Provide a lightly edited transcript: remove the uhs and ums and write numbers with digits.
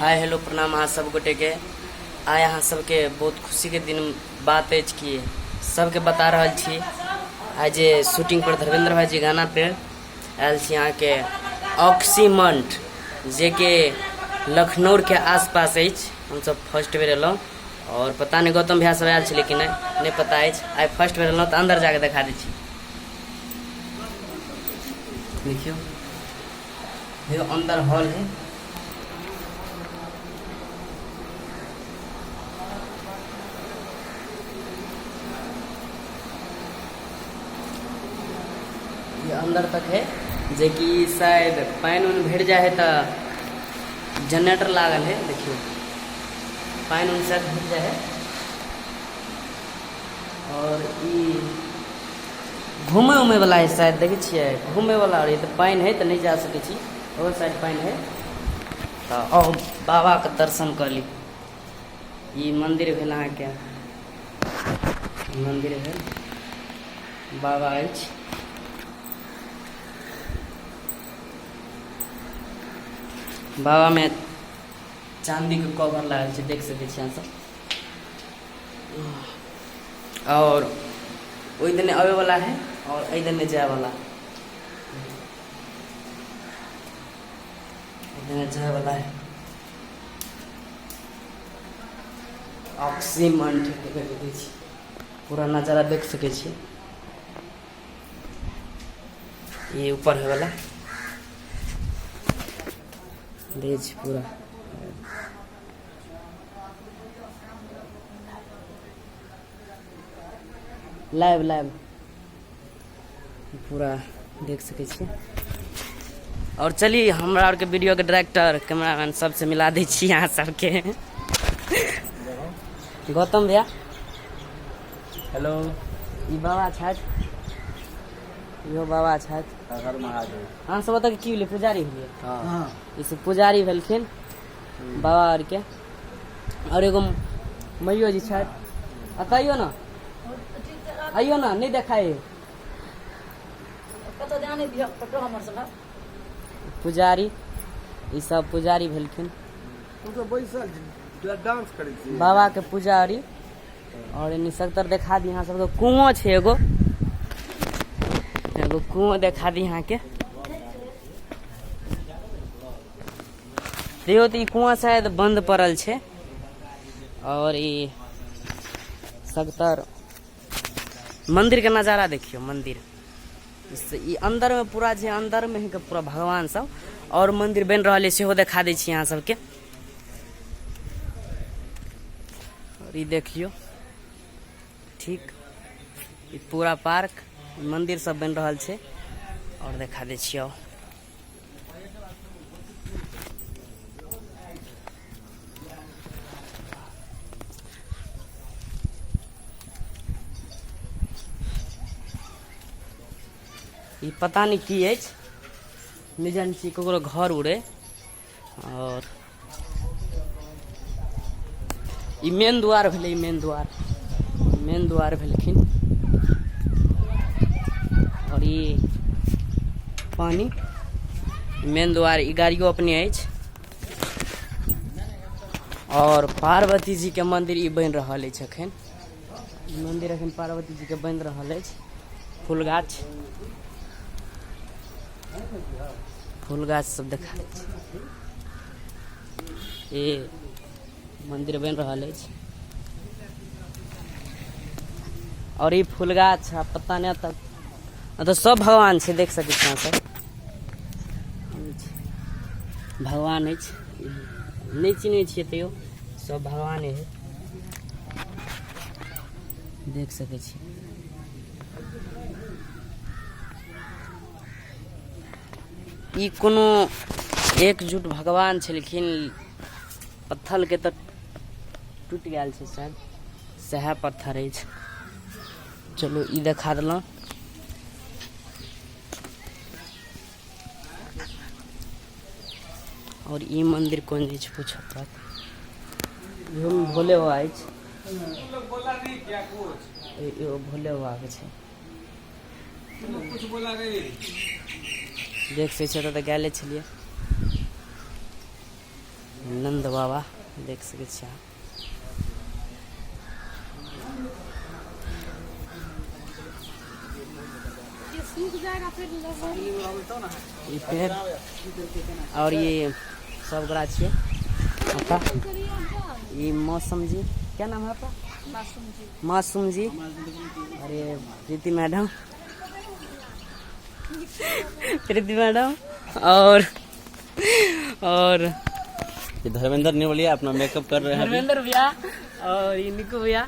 Hi hello प्रणाम अहाँ सब गोटे के। आइ अहाँ सबके बहुत खुशी के दिन बात अछि कि सबके बता रहल छी आइ जे शूटिंग पर धर्मेंद्र भाई जी गाना पे आयल छी अहाँके ऑक्सीमंट जे कि लखनऊ के आसपास अछि। हमसब फर्स्ट बेर एलहुँ और पता नहीं गौतम भैया सब आयल छलै कि नहि, नहि पता अछि। आइ फर्स्ट बेर एलहुँ तऽ अंदर जाके देखा दै छी। देखियौ देखियौ अंदर हॉल है। ये अंदर तक है जे कि शायद पानि उन भरि जाए है तऽ जनरेटर लागल है। देखियौ पानि उन शायद भरि जाए है। और ई घूमे उमे वाला है शायद, देखै छियै घूमे वाला। और ई तऽ पानि है तऽ नहि जा सकै छी, ओहो साइड पानि है। तऽ आउ बाबा के दर्शन कऽ ली। ई मंदिर भेल अहाँके, मंदिर भेल, बाबा अछि। बाबा में चांदी के कवर लागल छै, देख सकै छी अहाँ सब। और ओहि दने आबै वाला है और एहि दने जाय वाला, एहि दने जाय वाला है। ऑक्सीमंट देखै छी, पूरा नजारा देख सकै छी। ये ऊपर है वाला देखै छी पूरा। लाइव लाइव पूरा देख सकै छी। और चली हमरा आरके वीडियो के डायरेक्टर कैमरामैन सबसे मिला दै छी अहाँ सबके। गौतम भैया हेलो, ई बाबा छथि, इहो बाबा छथि। हर महादेव। अहाँ सब ओतऽ की भेलै, पुजारी भेलियै? हाँ। ई सब पुजारी भेलखिन बाबा आरके। और एगो मैयो जी छथि। एतऽ अइयो ने, अइयो ने, नहि देखाइ। पुजारी, ई सब पुजारी भेलखिन। डांस करै छी बाबा के पुजारी। और एनी सगतर देखा दी अहाँ सबके, कुओं छै एगो, एगो कुओं देखा दी अहाँके। देखियौ तऽ ई कुआं शायद बंद पड़ल छै। और ई सगतर मंदिर के नजारा देखियौ, मंदिर ई अंदर में पूरा जे अंदर में है के पूरा भगवान सब। और मंदिर बनि रहल है सेहो देखा दै छी अहाँ सबके। और ई देखियौ ठीक ई पूरा पार्क मंदिर सब बनि रहल छै। और देखा दै छियौ ई पता नहीं की अछि, नहि जानै छी ककरो घर उड़े। और ई मेन द्वार भेलै, ई मेन द्वार, मेन द्वार भेलखिन। और ई पानी मेन द्वार, ई गाड़ियो अपने अछि। और पार्वती जी के मंदिर ई बनि रहल अछि अखन, मंदिर अखन पार्वती जी के बनि रहल अछि। फूल गाछ, फूल गाछ सब देखा दै छी। ई मंदिर बनि रहल अछि। और ई फूल गाछ आ पता नहि तक तऽ सब भगवान छै, देख सकै छी अहाँ सब भगवान अछि। नहि चिन्है छियै तैयो सब भगवाने है, देख सकै छी। ई कोनो एकजुट भगवान छलखिन, पत्थर के तऽ टूटि गेल छै शायद, सएह पत्थर अछि। चलू ई देखा देलहुँ। और ई मंदिर कोन अछि पूछऽ पड़त। इहोमे भोले बाबा अछि, इहो भोले बाबा के छै। देख सकै छियै, ओतऽ तऽ गेले छलियै। नंद बाबा देख सकै छी अहाँ। ई पेड़ और ये सब गोरा छियै आपका। ये मौसम जी, क्या नाम है आपका? मासूम जी। और ये प्रीति मैडम, प्रीति मैडम और ये धर्मेंद्र नेवलिया अपना मेकअप कर रहे हैं अभी। धर्मेंद्र भैया और ये निकू भैया।